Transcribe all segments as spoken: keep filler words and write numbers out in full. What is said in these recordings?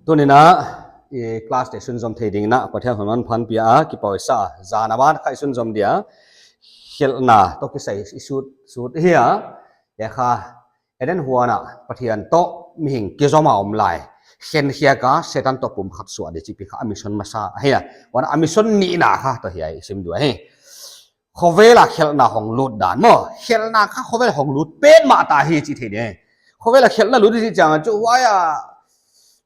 Tuni'n a, i class te sunzom thei dingin a, Pathian hon phan pia a, kipawisa, zan a ban kha i sunzom dia, khelhna toh kisai i sut, sut hi a, ya kha, Eden huan a, Pathian toh mihing kizom a om lai, khen hiak a, Setan toh pumkhat suah di chih pi kha, a mission masa, hi a, huan a mission nihna kha, toh hi a, i sim dua hi. Khovel a khelhna hong lut dan maw. Khelhna kha khovel hong lut petmah ta hi chih thei di. Khovel a khelhna lut di chih chiang chu huai a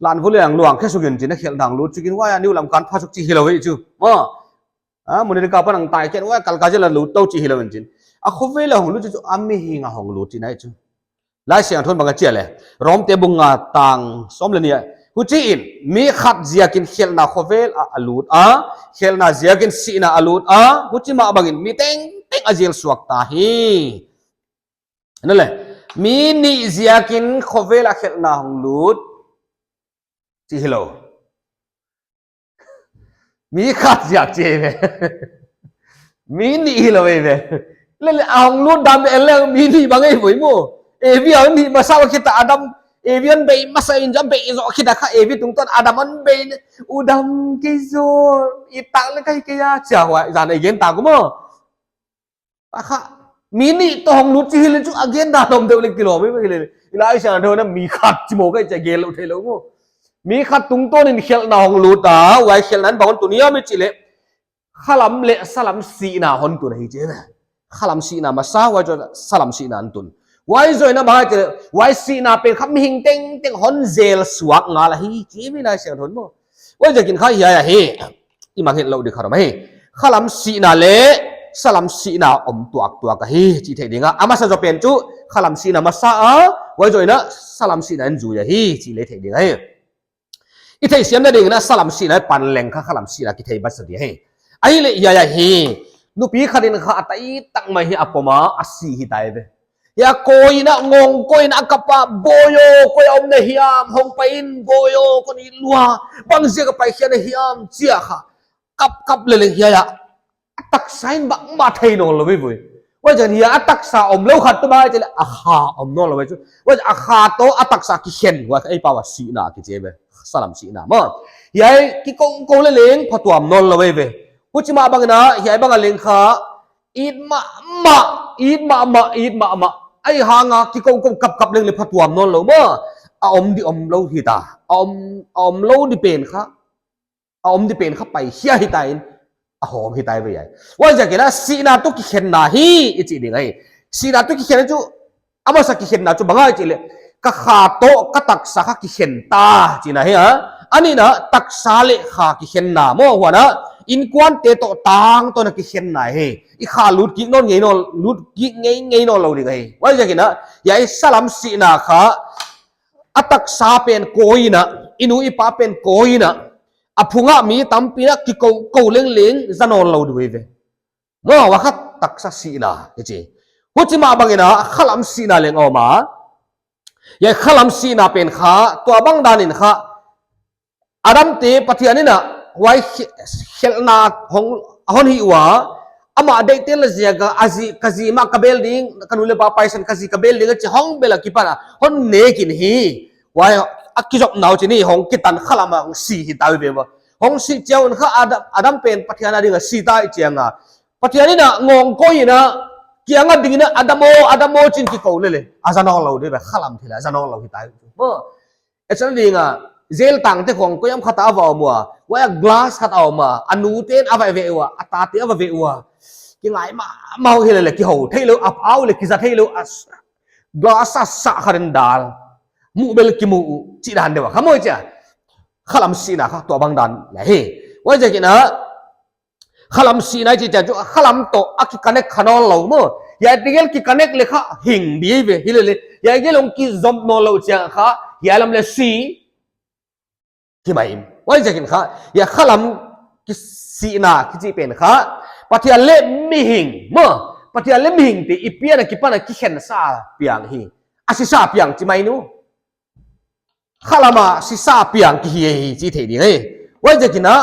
Lanvuleng luang khe suk in chin a khelhna hong lut suk in huai a New Lamka pha suk chih hilou hi chu. Maw. A, Munirka pan a tai ken huai a Kalka jail a lut tou chih hilou in chin. A khovel a hong lut chih chu a mihing a hong lut chih ahi chu. Laisiangthou in bang a chi a leh. Rom te bung nga tang sawm leh nih a. Huchiin, mi khat ziakin khelhna khovel a, a lut a, khelhna ziakin sihna a lut a, huchi mah bangin mi tengteng a jail suak ta hi. Nale, mi nih ziakin khovel a khelhna hong lut. Chih hilou. Mi khat ziak chih ve. Mi nih hilou ve. Lele a hong lut dan ve leh mi nih bang ei voi maw. Evi a nih masa khit a Adam. Evi a bei masa in jam bei zo khit a kha Evi tungtawn Adam a bei. U dam kei zaw. I tak leh kai kei a chia huai. Zan ei gen ta kou maw. A kha, mi nih toh hong lut chih hileh chu a gen dan om deuh leh kilawm hi hileh. I Laisiangthou in a mi khat chi maw kai chia gen lou theilou maw. Mi khat tungtawn in khelhna hong lut a, huai khelhna in bang hon tun hiam i chih leh. Khalam leh salam sihna hon tun hi chih. Khalam sihna masa, huai zoh salam sihna hon tun. Huai zoh in a bang chih leh, huai sihna pen kha mihing tengteng hon jail suak ngal hi chih mi Laisiangthou in maw. Huaiziakin kha hiai ahi. I mangngilh lou di khat om hi. Khalam sihna leh salam sihna om tuaktuak ahi chih thei ding a. A masa zoh pen chu khalam sihna masa a, huai zoh in a salam sihna in zui ahi chih leh thei ding ahi. I theihsiamna dingin a salam sihna pan leng kha khalam sihna kithei bat sa di ahi. Ahihleh hiai ahi. Nupi khat in kha a tai tak mai hi a pom a, a si hi tai ve. Hiai koi in a ngawng koi in a kap a, boyo, koi a om na hiam, hong pai in, boyo, kon it lua, bangziak a pai khia na hiam, chi a kha. Kap kap leleng hiai a. A taksa in bangmah thei nawnlou ve voi. Huaiziakin hiai a taksa omlou khat toh bang chih leh a kha om nawnlou ve chu. Huai a kha toh a taksa kikhen, huai ei pau a sihna kichi ve. Salam sihna maw. Hiai kikou kou leleng phatuam nawnlou ve ve. Huchi mah bangin a, hiai bang a leng kha, it mahmah, it mahmah, it mahmah. Ahihhang a kikou kou kap kap leng leh phatuam nawnlou maw. A om di omlou hi ta. A om, a omlou di pen kha. A om di pen kha pai khia hi ta in. A hawm hi tai ve ai. Huaiziakin a sihna toh kikhenna hi i chih ding ahi. Sihna toh kikhen chu A masa kikhenna chu bang ahia chih leh, ka kha toh ka taksa kha kikhen ta chihna hi a. A nihna taksa leh kha kikhenna maw, huan a innkuante toh tangtawn a kikhenna hi. I kha lut kik nawn ngei nawn, lut kik ngeingei nawnlou ding ahi. Huaiziakin a, hiai salam sihna kha, a taksa pen koi in a, i nu i pa pen koi in a, a phung a mi tampi in a kikou kou lengleng za nawnlou di uh ve. Maw, huai kha taksa sihna hi chi. Huchi mah bangin a khalam sihna leng om a. Hiai khalam sihna pen kha, tua bang dan in kha, Adam te Pathian in a, huai khe-, khelhna hon, hon hih ua, amah deihtelna ziak a, a zi, ka zi mah ka bel ding, ka nu leh pa paisan ka zi ka bel ding, a chi hong bel a kipan a, hon nek in hi. Huai a kizopna uh chi ni, hong kitan khalam a hong si hi ta uh ve ua. Hong si chiang un kha Adam, Adam pen Pathian a ding a si ta i chiang a. Pathian in a ngawng koi in a, kiang a ding in a, Adam aw, Adam aw chi'n kikou lele. A za nawnlou di ve, khalam thil a za nawnlou hi ta uh. Maw, e chan ding a, jail tangte khong koi hiam khat a va om ua. Huai a glass khat a om a, a nu te'n a va ve ua, a tate a va ve ua. Kingai mahmah uh hi lele, kihou theilou, a pau leh kiza theilou, a s-, glass a sa khat in dal. Muh bel kimu uh, chih dan deuh a. Kha maw chia. Khalam sihna kha, tua bang dan leh hi. Huaiziakin a, khalam sihna i chih chiang chu, khalam toh a kiconnect kha nawnlou maw. Hiai tegel kiconnect leh kha hing di ve, hi lele. Hiai gel hong kizom nawnlou chiang kha, hiai lam leh si. Kimai in. Huaiziakin kha, hiai khalam kisihna kichi pen kha, Pathian leh mihing maw. Pathian leh mihingte i pian a kipan a kikhensa piang hi. A sisa piang chi mai nu. Khalam a sisa piang kihi hi chi thei ding ahi. Huaiziakin a,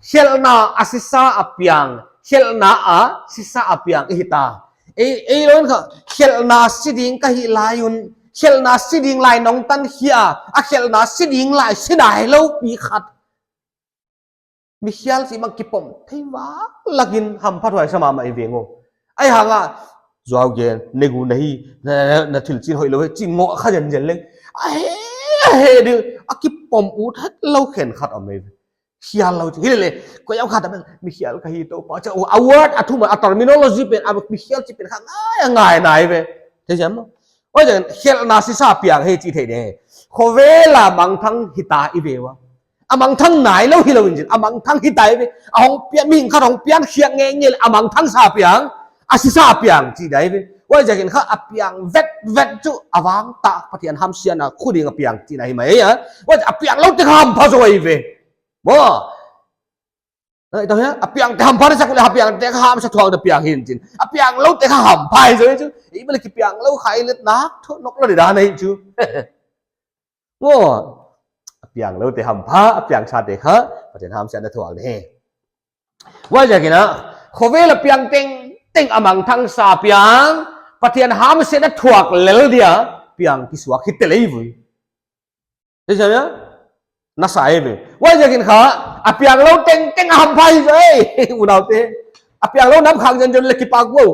khelhna a sisa a piang, khelhna a sisa a piang i hi ta. Ei, ei lou in kha, khelhna si ding ka hih lai un, Khelhna si ding lai nong tan khia, a khelhna si ding lai si nai lou pi khat. Mikhial chih bang kipom thei vak lakin hampha huai sa mahmah i veng uh. Ahihhang a, zuau gen, negu na hi, na, na, na thil chin hoihlou hi, chin ngoh kha zenzen leng. A he, a he ding, a kipom ut hetlou khenkhat om ei. Khial lou, hilele, koi a khat a bel, mikhial ka hi Toupa, cha, award a thum a terminology pen, a mikhial chih pen kha ngai, ngai nai ve. Thei siam maw? Oi, jan, khelhna sisa piang hi chi thei de. Khovel a mangthang hita i ve ua. A mangthang nailou hilou in chin, a mangthang hita i ve. A hong pian, mihing khat hong pian khiak ngeingei, a mangthang sa piang, a sisa piang chi dai ve. Oi, jan kha a piang vetvet chu a vang ta Pathian hamsiatna khu ding a piang chihna hi mai a. Oi, a piang lou te kha hampha zaw i ve. Maw. Ai, tau hia, a piang te hampha sak le, a piang te kha hamsa thuak de piang hi in chin. A piang lou te kha hampha zaw chu. I bel kipiang lou kha i let nak thu nok lou di dan ei chu. Maw. A piang lou te hampha, a piang sa te kha Pathian hamsiatna thuak de. Huaiziakin a, khovel a piang tengteng a mangthang sa piang, Pathian hamsiatna thuak lel dia, piang kisuak hi te lei vui. Thei siam maw? Na sa ei ve. Huaiziakin kha, a piang lou tengteng a hampha hi zaw ei. Unaute. A piang lou nam khak zenzen le kipak ua.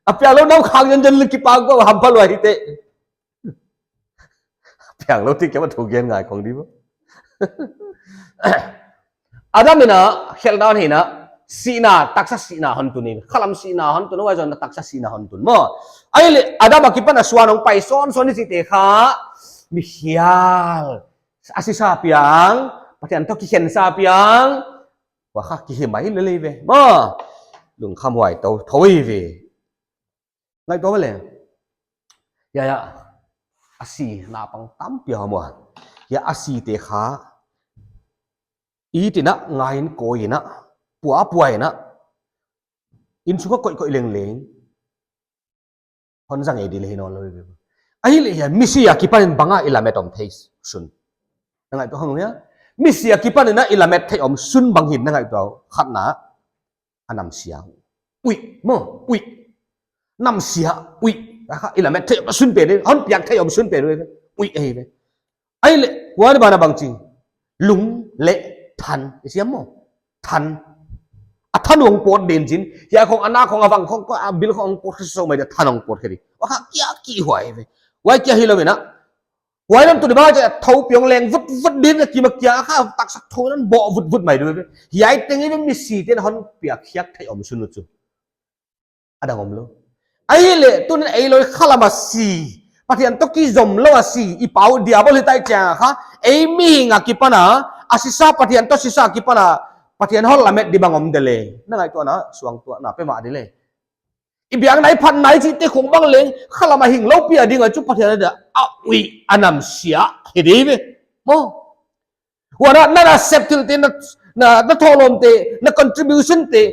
A piang lou nam khak zenzen le kipak ua, hampha lua hi te. Piang lou te kia ma thu gen ngai khong di maw. Adam in a, khelhna hon hihna, sihna, taksa sihna hon tun in, khalam sihna hon tun, huai zoh in a taksa sihna hon tun maw. Ahihleh, Adam akipan a suan hong pai sawnsawn i chih te kha, mikhial, a sisa piang, Pathian toh kikhen sa piang, huai kha kihi mai lel ei ve, maw. Lungkham huai tou, thou ei ve. Ngaihtuah leh. Hia, hia. A si naupang tampi a om ua. Hia a si te kha. It in a, ngai in, kawi in a. Puapua in a. Innsung a koihkoih lengleng. Hon zang ei di leh hi nawnlou ve. Ahihleh hia, misi akipan in bang a i lamet om thei sun. Na ngaihtuah khong hia. Misi akipan in a i lamet theih om sun bang hi'n na ngaihtuah uh. Khatna. A namsia. Uih, maw, uih. Namsia, uih. A kha, i lamet theih om sun pen, hon piak theih om sun pen, uih ei ve. Ahihleh, huai banah bang ching. Lung leh than, i siam maw. Than. A than hong pawt den chin. Hia khong, a na khong, a vang khong, a bil khong hong pawt khe sawm mai dia than hong pawt khe di. Huai kha kia ki huai ve. Huai kia hilou ve na. Huai lam tu di bang a thou piang leng vut vut din a kim a kia kha taksa thou nan bawh vut vut mai di ve. Hiai teng i ve misi ten hon piak khiak theih om sun uh chu. A dang om lou. Ahihleh, tun ei lou khalam a si. Pathian toh kizom lou a si. I pau diabol hi tai chiang kha. Ei mihing akipan a. A sisa Pathian toh sisa akipan a. Pathian hon lamet di bang om de leh. Na ngaihtuah na, suangtuahna pe mah di leh. I biakna i phatna i chih te khong bang leng, khalam a hing lou pi a ding a chu Pathian a dia, a uih a namsia, hi di ve. Maw. Huan a, na, na sep thil te, na, na, na thawhlawm te, na contribution te,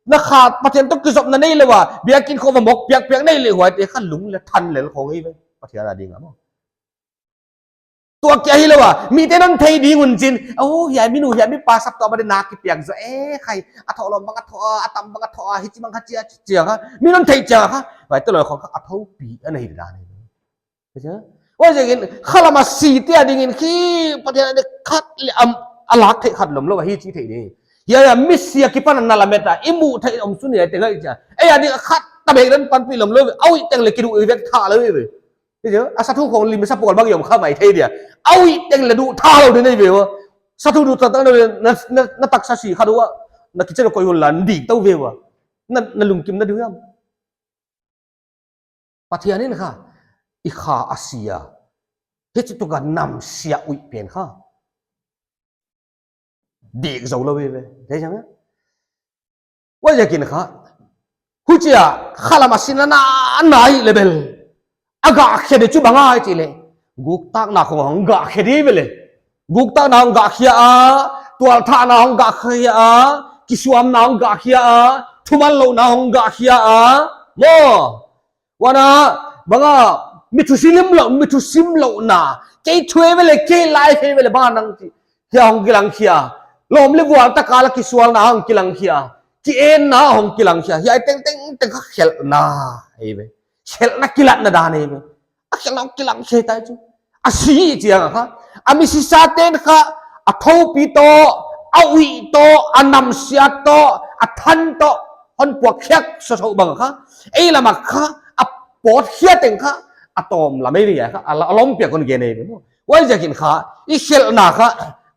na kha Pathian toh kizopna nei lou a, biakinn khong va mok piakpiak nei leh huai te kha lung leh than lel khong hi ve, Pathian a ding a maw. Tua kia hilou a, mite'n hon thei ding un chin, oh, hiai mi nu, hiai mi pa saptuam a dia na kipiak zaw, eh, khai, a thawhlawm bang a thaw a, a tam bang a thaw a, hichi bang kha chia, chia kha, mi'n hon thei chia kha, huai toh lou khong kha, a thou pi, ana hi dan. Huaiziakin, khalam a si te a ding in khi, Pathian a dia khat leh am, a lak theih khat lomlou, hi chi thei di. Hia, hia, misi akipan a na lamet a, i muh theih om sun hiai te ngai chia. Ei a ding a khat, ta bek dan panpih lomlou, a uih teng leh kiduh i vek tha lou ve. Ti chu, a sathu khong lim sa pawl bang i om kha mai thei dia. A uih teng leh duh tha lou di nei ve ua. Sathu duh tha tha lou di na, na, na taksa si kha duh a. Na kitchen a koih hun la, dik tou ve ua. Na, na lungkim na di hiam. Pathian in kha, i kha a si a. Hichi tuk a namsia uih pen kha. Dik zou lou ve ve. Thei chang a? Huaiziakin kha. Huchia, khalam a sihna na, na hi leh bel. A gah khe di chu bang a hi chi leh. Guktakna khong hong gah khe di ve leh. Guktakna hong gah khia a, tualthahna hong gah khia a, kisuamna hong gah khia a, thuman louhna hong gah khia a. Maw. Huan a, bang a, mi thusim lou, mi thusim louhna. Kei thu ei ve leh, kei life ei ve leh, bang a nang chi. Hia hong kilang khia. Lawm leh vual tak a la kisualna hong kilang khia. Ki-enna hong kilang khia. Hiai tengteng teng kha khelhna. Ei ve. Khelhna kilatna dan ei ve. khelh nau kilang khe tai chu. A si chiang kha, a misi sa ten kha, a thopi toh, a uih toh, a namsia toh, a than toh, hon puak khiak sawsawh bang kha, ei lam ah kha, a pawt khia teng kha, a tawm lam ei ve kha, a la-, a lawm piak hon gen ei ve maw. Huaiziakin kha, i khelhna kha,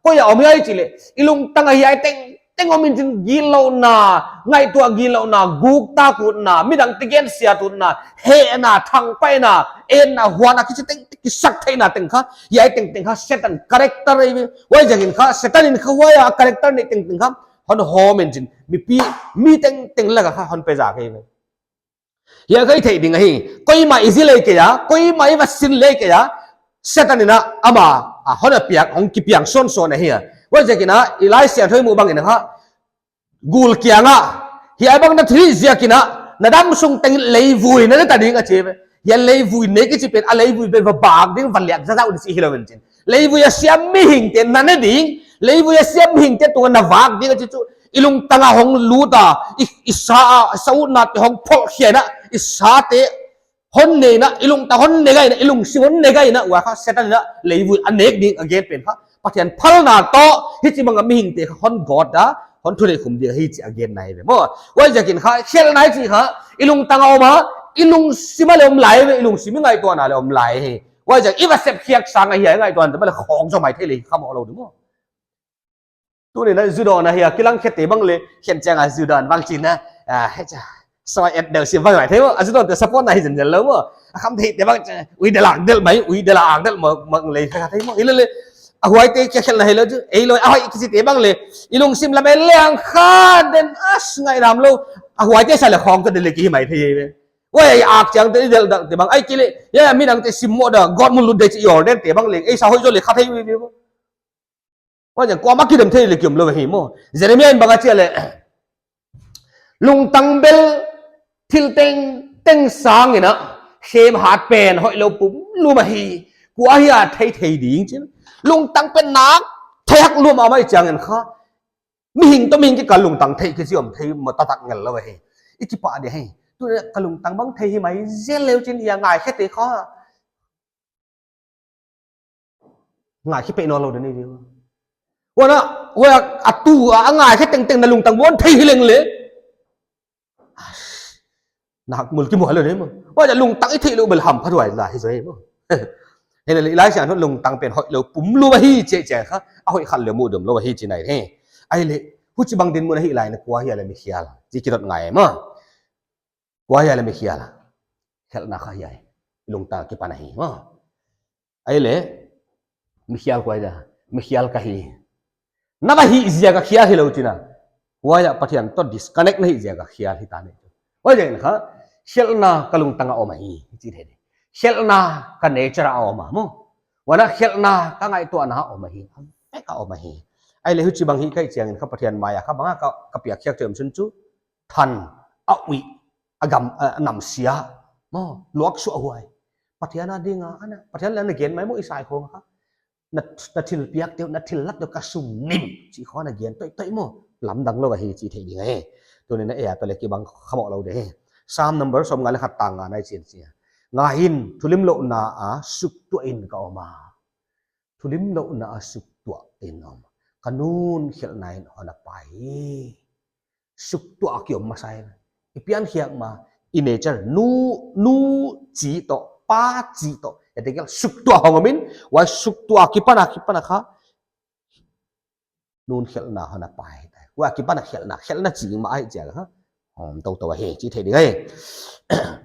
koi a om hiai chih leh, i lungtang ah hiai tengteng om in chin, gillouhna, ngaihtuah gillouhna, guk tak utna, midangte gensiat utna, hehna, thangpaihna, enna, huanna, kichi tengteng, kisaktheihna teng kha, hiai tengteng kha, Setan character ei ve. Huaiziakin kha, Setan in kha, huai a character neih tengteng kha, hon hawm in chin, mipi, mi tengteng lak ah kha, hon pe zak ei ve. Hiai kha i theih ding ahi. Koimah i zi lei kei a, koimah i va sin lei kei a, Setan in a amah, a hon a piak, hong kipiang sawnsawn ahi a. Huaiziakin a, i Laisiangthou i muh bangin kha, gul kiang ah, hiai bang na thil ziakin a, na damsung teng leivui na ne ta ding a chi ve. Hiai leivui neih kichi pen, a leivui pen va bak ding, va liak zahzah un si hilou in chin. Leivui a siam mihingte na ne ding, leivui a siam mihingte tung ah na vak ding a chi chu, i lungtang ah hong lut a, i, i sa a, sa utnate hong pholh khia in a, i sate hon ne in a, i lungtang hon ne gai in a, i lungsim hon ne gai in a, huai kha Setan in a leivui a nek ding a gen pen kha, Pathian phalna toh, hichibang a mihingte kha hon gawt a, hon thuneihkhum ding ahi chih a genna ei ve maw. Huaiziakin kha, khelhna i chih kha, i lungtang ah om a, i lungsim ah leng om lai ve, i lungsim i ngaihtuahna leng om lai hi. Huaiziak, i va sep khiak sang a hiai ngaihtuahna te bang leh khawng zaw mai thei leh kha maw lou di maw. Tuni'n a zu dawn a hiai a kilang khete bang leh, khen chiang a zu dawn bang chin a, ah, hecha, soi et deuh sim bang mai thei maw, a zu dawnte support na hi zenzen lou maw. A khamtheite bang, ui del ak del mai, ui del ak del mai, mang leh kha thei maw. Hilele, a huaite kia khelhna hilou chu, ei lou, a hoih kichite bang leh, i lungsim lam ei leng kha den a ngai lam lou, a huaite sa leh khawng zaw del leh ki hi mai thei ve. Huai a ak chiangte i del dangte bang, ei ki leh, hiai midangte sim maw da, God mun lut di chih i order te bang leh, ei sa hoih zaw leh kha thei ve ve maw. Huaiziakin kuamah kidem thei leh ki om lou ahi maw. Jeremiah in bang a chi a leh, lungtang bel thil tengteng sang in a, khem hat pen hoihlou pumlum ahi. Kua hia thei thei ding chin. Lungtang pen nak thei hak lum a mai chiangin kha, mihing toh mihing kikal lungtang thei kichi om thei maw, taktak ngel lou ahi. I kipah di hi. Tuni'n ka lungtang bang thei hi mai zel leu chin, hiai ngaikhiate kha ngaikhe peuh nawnlou di nei ve. Huan a, huai a tu a ngaikhe tengteng na lungtang bang thei hi leng leh, nak mul kimual lou di maw. Huai a lungtang i theihlouh bel hamphathuai la hi zaw maw. Hilele i Laisiangthou in lungtang pen hoihlou pumlum ahi chi chiang kha, a hoih khat leh muh dom lou ahi chihna ahi. Ahihleh, huchibang dinmun a hih lai in kua hia leh mikhial, chi kidot ngai maw. Kua hia leh mikhial a. Khelhna kha hiai. I lungtang akipan ahi maw. Ahihleh, mikhial kua hia, mikhial ka hi. Na va hih ziak a khial hilou chin a. Huai a Pathian toh disconnect na hih ziak a khial hi ta ni. Huaiziakin kha, khelhna ka lungtang ah om ahi, chi thei di. Khelhna ka nature ah om a maw. Huan a khelhna ka ngaihtuahna ah om ahi. A vek a om ahi. Ahihleh huchibang hih ka hih chiangin kha Pathian mai a kha bang a ka, ka piak khiak chiam sun chu. Than, a uih, a gam, a namsia. Maw, luak suah huai. Pathian a ding a, ana, Pathian leng ana gen mai maw i sai khong kha. Na, na thil piak teuh, na thil lat teuh ka sum nim. Chi khong ana gen toih toih maw. Lamdang lou ahi chi thei ding ahi. Tuni'n a ei a toh leh kibang kha maw lou di hi. Psalm number sawmnga leh khat tang nga na i chian chia. Ngai in, thulimlouhna ah suktuah in ka om a. Thulimlouhna ah suktuah in om. Ka nu'n khelhna in hon a pai hi. Suktuah a ki om masa in. I pian khiak ma, i nature, nu, nu chi toh, pa chi toh. Ete kel suktuah hong om in, huai suktuah akipan a, kipan a kha. Nu'n khelhna hon a pai tai. Huai akipan a khelhna, khelhna chi ma ai chia kha. Hom tou tou ahi, chi thei ding ahi.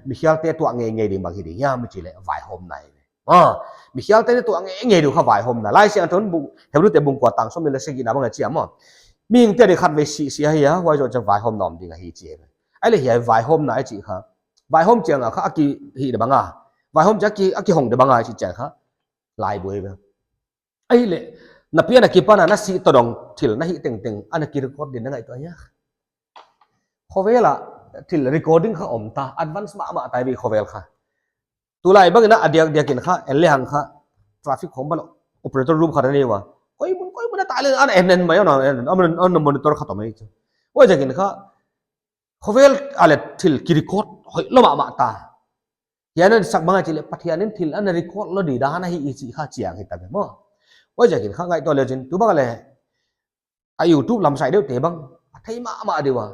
Mikhialte tuah ngeingei ding bang hi ding hiam i chih leh vaihawmna ahi. Ah, mikhialte tuah ngeingei ding kha vaihawmna. Laisiangthou in bung, Hebrewte bung kua tang sawmnih leh sagihna bang a chi a maw. Mihingte a di khatvei sih sih ahi a, huai zoh chiang vaihawmna om ding ahi chi. Ahihleh hiai vaihawmna i chih kha. Vaihawm chiang a kha a kihih di bang a. Vaihawm chiang a ki, a kihong di bang a i chih chiang kha. Laibu ahi ve. Ahihleh, na pian a kipan a na sih tawdong thil, na hih tengteng, ana ki record din na ngaihtuah hia. Khovel a, thil recording kha om ta, advance mahmah ta ve khovel kha. Tulai bang in a diakdiak in kha, en lehang kha, traffic khong bang operator room kha na nei ua. Koi mun, koi mun a ta leh, ana en en mai, ana, ana, ana monitor kha ta mai chu. Huaiziakin kha, khovel a leh thil ki record, hoihlou mahmah ta. Hiai na sak bang a chih leh Pathian in thil ana record lou di dan ahi i chih kha chiang hi ta ve maw. Huaiziakin kha ngaihtuah leu chin, tu bang leh a YouTube lam sai deuh te bang a thei mahmah deuh a.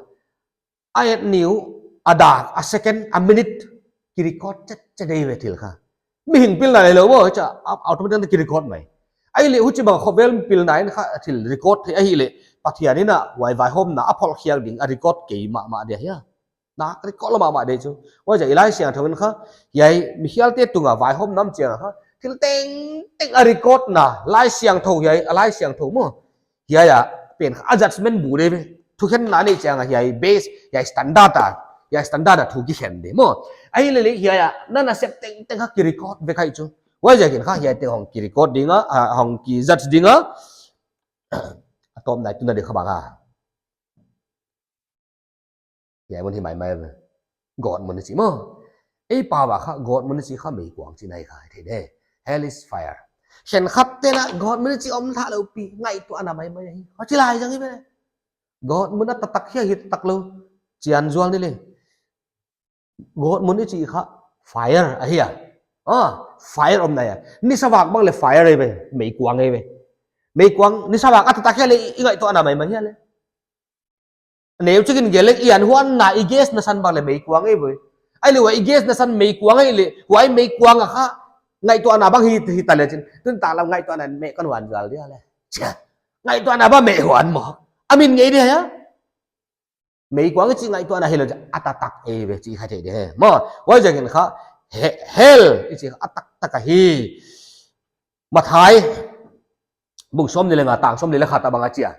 A et niu, a dak, a second, a minute ki record chet chet deuh ve thil kha. Mihing pilna leh lou maw, cha, a, automatic ki record mai. Ahihleh huchi bang khovel pilna in kha thil record thei ahihleh Pathian in a huai vaihawmna a pholh khiak ding a record kei mahmah dia hia. Na record lou mahmah deuh chu. Huaiziak i Laisiangthou in kha, hiai mikhialte tunga vaihawmna om chiang kha, thil tengteng a record na, Laisiangthou hiai, a Laisiangthou maw. Hiai a pen kha a judgment bu deuh ve. Thukhenna nei chiang a hiai base, hiai standard a, hiai standard a thu kikhen deuh maw. Ahihleh leh hiai a, na nasep tengteng kha ki record vek ahi chu. Huaiziakin kha hiaite hong ki record ding a, a, hong ki judge ding a. A tawpna i tunna deuh kha bang a. Hiai mun hi maimai ve. Gawtmun i chih maw. Ei pau a kha gawtmun i chih kha meikuang chihna hi kha thei deuh. Hell is fire. Khenkhat te'n a gawtmun i chih om thei lou pi. Ngaihtuahna maimai hi. Huchi lai zang hi ve. Gawtmun a taktak hia hi taktak lou. Chian zual ni leh. Gawtmun i chih kha fire ahi a. Ah, fire omna hia. Nisa vak bang leh fire ahi ve. Meikuang ahi ve. Meikuang nisa vak a taktak hia leh i ngaihtuahna maimai hia leh. Neu chikin gelh leng i an huanna i gas nasan bang leh meikuang ahi ve. Ahihleh huai i gas nasan meikuang ahihleh, huai meikuang a kha ngaihtuahna bang hi, hi ta leh chin. Tun tak lam ngaihtuahna meh kan huan zual dia leh. Chia. Ngaihtuahna bang meh huan maw. A min ngei dia hia. Meikuang i chih ngaihtuahna hilou a taktak ahi ve chih kha thei deuh. Maw, huaiziakin kha he-, hell i chih a taktak ahi. Matthai bung sawmnih leh nga tang sawmnih leh khat a bang a chi a.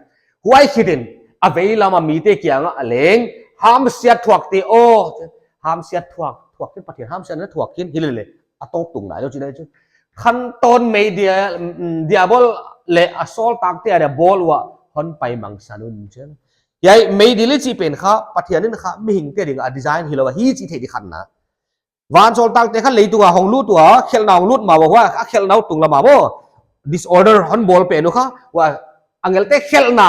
Huai khitin a veilam a mite kiangah a leng, hamsiat thuakte aw. Hamsiat thuak, thuak khin Pathian, hamsiatna thuak khin hi leh leh. A tawp tung nai lou chihna chu. Khantawn mei dia, mm, diabol leh a sawltakte a dia bawl ua hon pai mangsan un chi. Hiai meidil i chih pen kha, Pathian in kha, mihingte ding a design hilou ahi chih theih di khatna. Vansawltakte kha leitung a hong lut ua, khelhna hong lut ma ua, a khelhna uh tunglam a maw. Disorder hon bawl pen uh kha, ua angelte khelhna,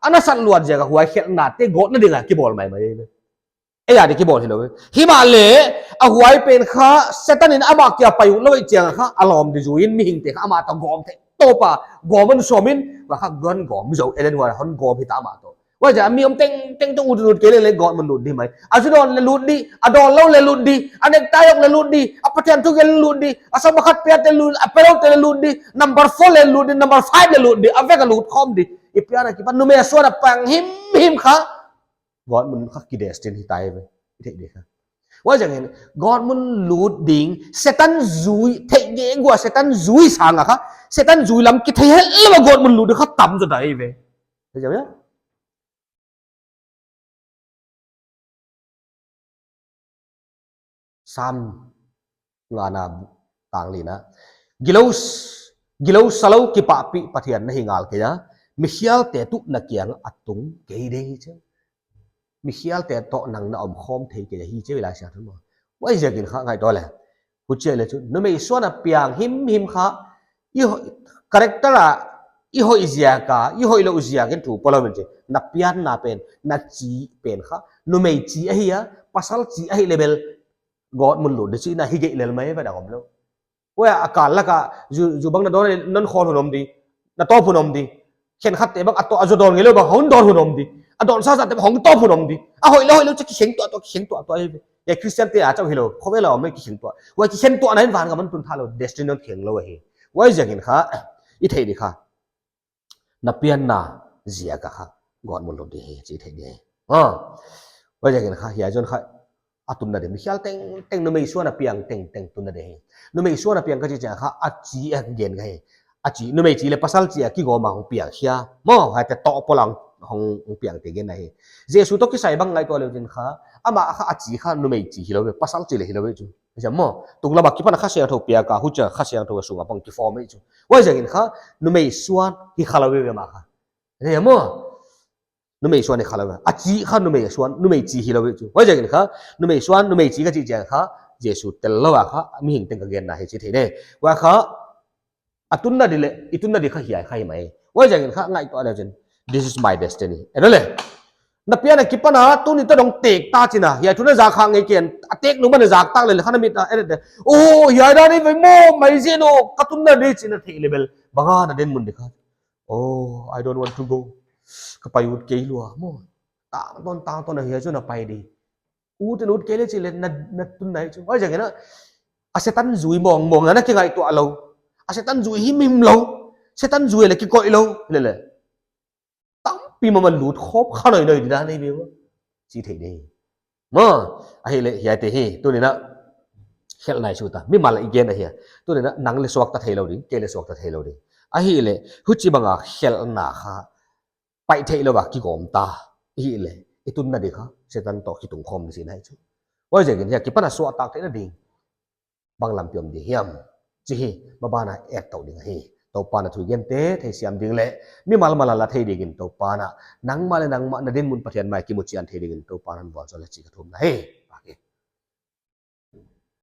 ana sat luat ziak a huai khelhnate gawtna ding a kibawl maimai. Ei a di kibawl hilou. Himahleh, a huai pen kha, Setan in amah kia pai utlou chiang kha, a lawm di zui in mihingte kha, amah toh gawm thei. Topa, gawm hon sawm in, huai kha gawm gawm zou, Ellen White hon gawm hita amah toh. Huaiziak a mi om tengteng toh utut kei leh leh gawtmun lut di mai. A zu dawn leh lut di, a dawn lou leh lut di, a necktie ok leh lut di, a Pathian thu gelh leh lut di, a sawm a khat piate lut, a pelou te leh lut di, number four leh lut di, number five leh lut di, a vek a lut khawm di. I pian a kipan numei a suan a piang himhim kha. Gawtmun kha ki destiny hi ta ve. I theih di kha. Huaiziakin, gawtmun lut ding, Setan zui, theih ngei gua Setan zui sang a kha, Setan zui lam kithei hel lou a gawtmun lut ding kha tam zaw ta ve. Theih zaw ya? Sam ngana tang lina. Gilou s-, gilou salou kipahpih Pathian na hi ngal kei a. Mikhialte tuh na kiang a tung kei ding hi chi. Mikhialte toh nang na om khawm thei kei hi chi Laisiangthou in maw. Huaiziakin kha ngaihtuah leh. Huchi leh chu, numei suan a piang himhim kha, i ho-, character a, i hoih ziak a, i hoihlou ziak in thu pua lou min chi. Na pianna pen, na chi pen kha, numei chi ahi a, pasal chi ahi leh bel, gawtmun lut di chihna hi gei lel mai ve dang om lou. Huai a kal lak a, zu, zu bang na dawn, non khawl hun om di, na tawp hun om di. Khenkhatte bang a tawp, a zu dawn ngei lou bang, hon dawn hun om di. A dawn sasa te bang, hon tawp hun om di. A hoihlou, hoihlou, chi kikheng tuah, tuah, kikheng tuah, tuah, hi ve. Ya Christian te a chauh hilou, khovel a om leh kikheng tuah. Huai kikheng tuahna in vangam hon tun thei lou, destiny hon kheng lou hi. Huaiziakin kha, i theih di kha. Na pianna ziak a kha, gawtmun lut di hi, chi theih di hi. Ah. Huaiziakin kha, hiai zong kha, a tunna di, mikhial tengteng numei suan a piang tengteng tunna di hi. Numei suan a piang ka chih chiang kha, a chi a gen ka hi. A chi, numei chi leh pasal chi a kigawm a hong piang hia. Maw, huaite toh pua lou hong, hong piangte genna hi. Jesu toh kisai bang ngaihtuah leu chin kha, amah kha a chi kha numei chi hilou ve, pasal chi leh hilou ve chu. Hiam maw, tunglam a kipan Kha Siangthou piak a, huchia Kha Siangthou a sung a bang kiform hi chu. Huaiziakin kha, numei suan hi kha lou ve ve amah kha. Hiam maw, numei suan hi kha lou ve. A chi kha numei suan, numei chi hilou ve chu. Huaiziakin kha, numei suan, numei chi ka chih chiang kha, Jesu tel lou a kha, mihing teng ka genna hi chi theih di. Huai kha, a tunna di leh, i tunna di kha hiai kha hi mai. Huaiziakin kha ngaihtuah leu chin. This is my destiny. En leh. Na pian a kipan a, tuni ta dong tek ta chih na. Hiai thu na zak khak ngei ken, a tek nung ban a zak tak leh leh kha na mit a, eh, eh, eh. Oh, hiai dan hi ve maw, mai zen aw, ka tunna di chih na theih leh bel. Bang a na dinmun di kha. Oh, I don't want to go. Ka pai ut kei lua maw. Tangtawn, tangtawn a hiai chu na pai di. Ut in ut kei leh chih leh na, na tunna hi chu. Huaiziakin a, a Setan zui mawngmawng na na kingaihtuah lou. A Setan zui himhim lou. Setan zui leh kikoih lou. Leh leh. Tampi mahmah lut khop kha noinoi di dan hi ve maw. Chi thei di. Maw, ahihleh hiaite hi, tuni'n a khelhna i sut a. Mimal i gen ahi a. Tuni'n a nang leh suakta theilou ding, kei leh suakta theilou ding. Ahihleh, huchibang a khelhna kha, pai theilou a kigawm ta. Ahihleh, i tunna di kha, Setan toh kitung khawm di si na hi chu. Huaiziakin hiai kipan a suahtak theihna ding. Bang lampi om di hiam. Chih hi, maban a et tou ding ahi. Toupa'n a thu i gente theisiam ding leh, mimal mal a la thei dingin Toupa'n a, nangmah leh nangmah na dinmun Pathian mai kimuchian thei dingin Toupa'n a hon vualzawl hen chih ka thumna hi.